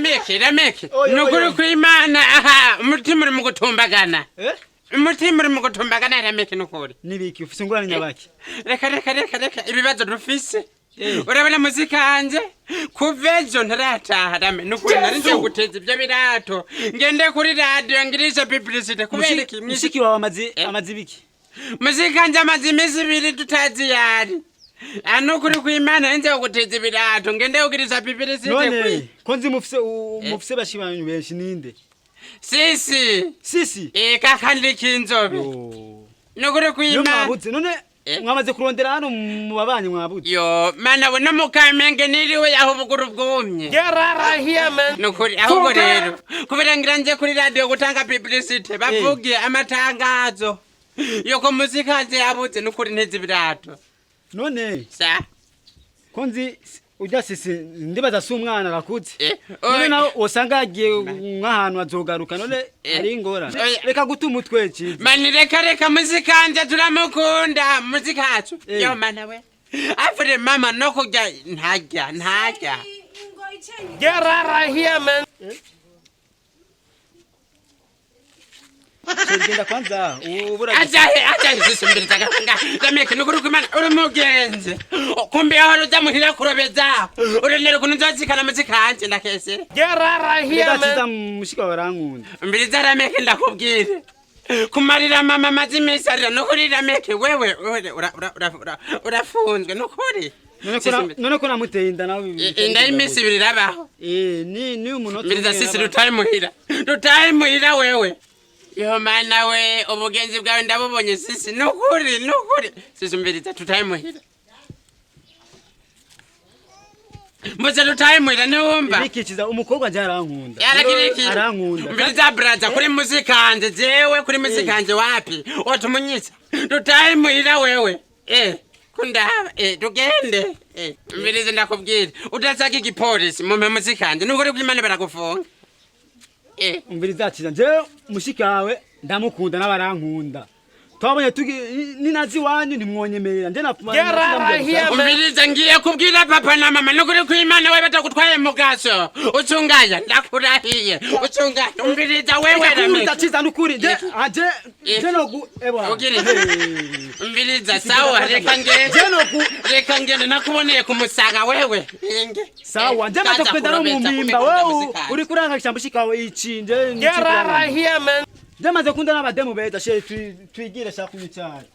Rameke, Rameke. Oya, Nukuri oya. kw'Imana, aha, umutima uri mu gutumbagana. Eh? Umutima uri mu gutumbagana, Rameke, nukuri. Nibiki ufise ingorane nyabaki? Reka, reka, reka, reka, ibibazo dufise. Eh. Urabona muzikanje kuva ejo ntarataha, Rame, nukuri nari ngiye guteza ibyo birato, ngende kuri radiyo ngirishe publicité kubera iki? Mushiki wawe amazi Eh. amazi biki? Muzikanje amaze iminsi 2 tutazi yari. Nukuri kw'Imana nari ngiye guteza ibirato, ngende kugirisha publicité. None ko nzi mufise mufise bashibanyu benshi, ninde? Sisi. Sisi. Eh, kakandi k'inzobe. Yo. Nukuri Yo. kw'Imana. Mwabuze none? Eh. Mwamaze kurondera hano mu babanyi, mwabuze? Yo mana we, no mukamenge niriwe aho ubuguru bwumye. Get out of here, man. Nukuri ahubwo rero kubera ngira nje kuri radiyo gutanga publicité, bavuge amatangazo yoko muzikaze yabuze, nukuri ntizi ibirato. None sa ko nzi urya sisi, ndibaza si umwana, arakuze. Eh, none oya. nawe usanga yagiye nk'ahantu azogaruka, none Eh. ari ingorane. Oya. Reka guta umutwe, Ciza. Mani, reka, reka, muzikanje turamukunda muzikacu. Eh. Yo mana we, afure mama no kurya ntarya, ntarya. Get out of here, man. Chéri, genda kwanza ubura. Ajahe, ajahe sisumbiriza Rameke, nukuri kw'Imana uri mugenzi, kumbe aho uja muhira kurobeza uronera ukuntu nzozikana muzikanje ndakesera. Get out of here, Reka man. Ciza, mushiki wawe arankunda. Mbiriza Rameke, ndakubwire kumarira mama amaze iminsi arira, nukuri Rameke, wewe wewe urafunzwe nukuri. None ko namuteye inda nawe? Inda y'iminsi 2 irabaho? Eh, ni umunota Mbiriza umwe sisi, irabaho. dutahe muhira, dutahe muhira wewe. Yo mana we, ubugenzi bwawe ndabubonye sisi, nukuri, nukuri sisi. Mbiriza, tutahe muhira, mbuze dutahe muhira, ntiwumva? Ibiki Ciza? Umukobwa nje arankunda. Yarakiriki. Arankunda. Mbiriza braza, kuri muzikanje jewe, kuri muzikanje wapi otumunyisa. Dutahe muhira wewe, eh, kundaba, eh, tugende, eh. Mbiriza, ndakubwira utasaka igipolisi mumpe muzikanje, nukuri kw'Imana baragufunga, eh. Umviriza Ciza, nje mushiki wawe ndamukunda n'abarankunda, twabonye tugi ninazi iwanyu ntimwonyemerera nje napfuma. Get out of here, man. Umviriza, ngiye kubwira papa na mama, nukuri kw'Imana we batakutwaye mugaso ucungaya, ndakurahiye, ucungaya. Umviriza wewe, Umviriza Rameke. Ciza, nukuri nje aje Eh. nje nogu ewa. Ugire. Umviriza, sawa, reka ngende. Nje nogu. Reka ngende, nakuboneye kumusaga wewe. Inge. Sawa, nje maze kwenda no mu mpimba, wewe uri kurangagisha mushiki wawe iki nje. Get out of here, man. Nje maze kunda n'abademu beza, chéri, twigire shaka kunywa icyayi.